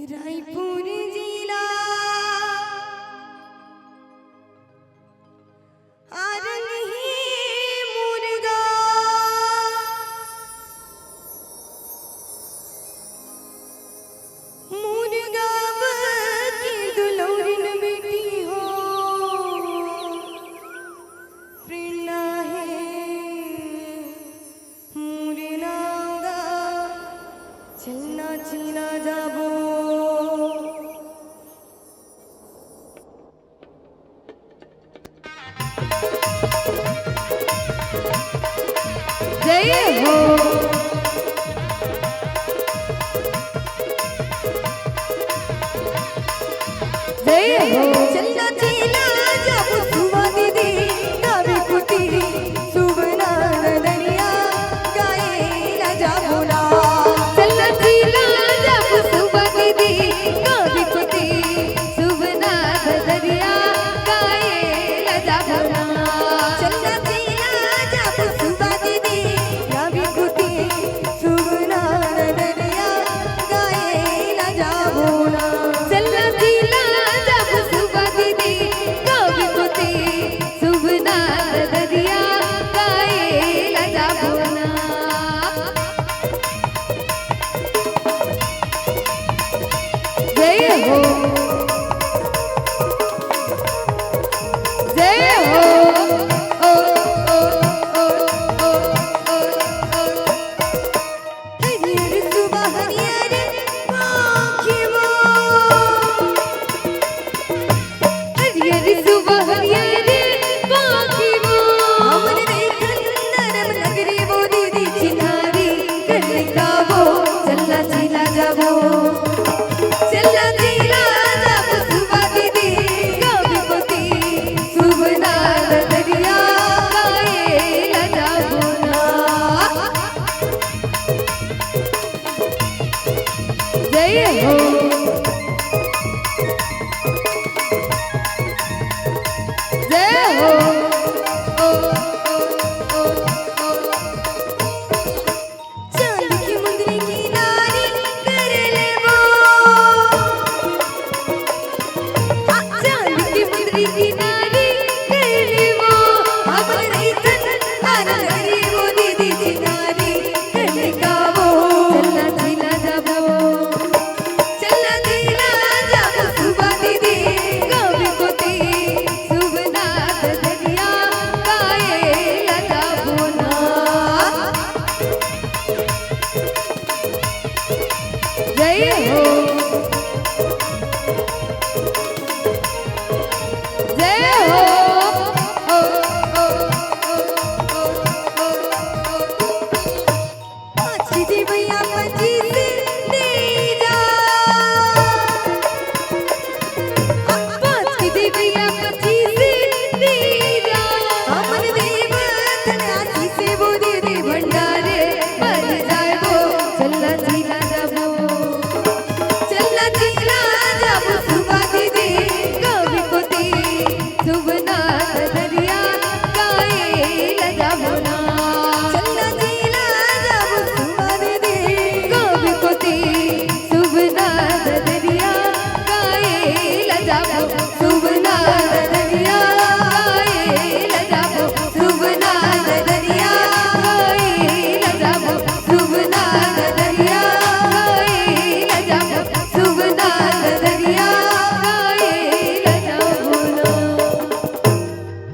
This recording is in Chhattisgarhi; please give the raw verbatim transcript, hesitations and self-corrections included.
रायपुर जिला आरंग ही मुर्गा, मुर्गा के दुलौरिन बेटी हो, प्रेरणा हे मुरनांगा, चलना चीला जाबो। जय हो। जय हो। चलना चीला जाबो सुबह दीदी, गावे कुटी सुबना नदरिया, गाए ला जाबो ना। चलना चीला जाबो सुबह दीदी, गावे कुटी सुबना नदरिया, गाए ला जाबो ना। चलना चीला जाबो सुबह दीदी, गावे कुटी सुबना नदरिया, गाए ला जाबो ना। चलना चीला जाबो सुबह दीदी, गावे कुटी सुबना नदरिया, गाए ला जाबो ना। जय हो। जय हो। ओ, ओ, ओ, ओ, ओ, ओ, ओ। हरियर सुबह हरियर पाखी वो। हरियर सुबह हरियर पाखी वो। हमर रेखन नरम नगरी वो दीदी चिन्हारी कनिका वो। चलना चीला जाबो। चलना चीला जाबो सुबह दीदी, गावे कुटी सुबना नदरिया, गाए ला जाबो ना। जय हो। जय हो। ओ, ओ, ओ, ओ, ओ। चांद की मुंदरी किनारी कर लेबो। हाँ, चांद की मुंदरी किनारी कर लेबो। हमर रईतन आना करीबो दीदी चिन्हारी कनिका वो। चलना चीला जाबो। चलना चीला जाबो सुबह दीदी, गावे कुटी सुबना नदरिया, गाए ला जाबो ना। जय हो। जय हो। ओ, ओ, ओ, ओ, ओ, ओ, ओ, ओ। पाँच जी भैया